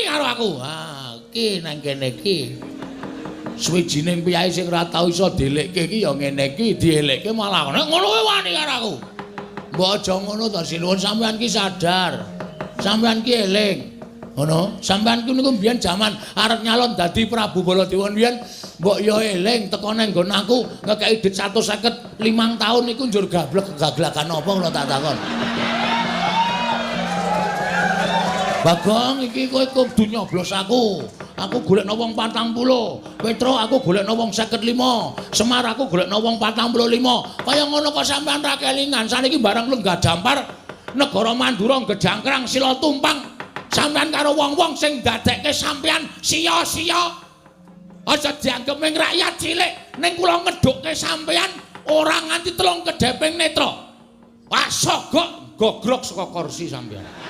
karo aku. Ah, iki nang kene iki. Suwijining piyai sing ora tau iso dielekke iki ya ngene iki, dielekke malah nek ngono kuwi wani karo aku. Mbok aja ngono to, sinuwun sampean ki sadar. Sampean ki eling. Ngono, sampean ki niku mbiyen jaman arep nyalon dadi Prabu Baladewa mbiyen mbok ya eling teko nang nggon aku ngekeki dhit 155 taun niku njur gablek gaglakan apa kula tak takon. Bagong iki kowe kudu nyoblos aku. Aku golekno wong 40. Petro aku golekno wong 55. Semar aku golekno wong 45. Kaya ngono kok sampean ra kelingan. Saniki bareng lenggah dampar negara Mandura gejangkrang sila tumpang. Sampean karo wong-wong sing ndadekke sampean sia-sia. Aja dianggep ming rakyat cilik, ning kula ngedhukke sampean ora nganti telung kedheping netra. Wah, sogok gogrok saka kursi sampean.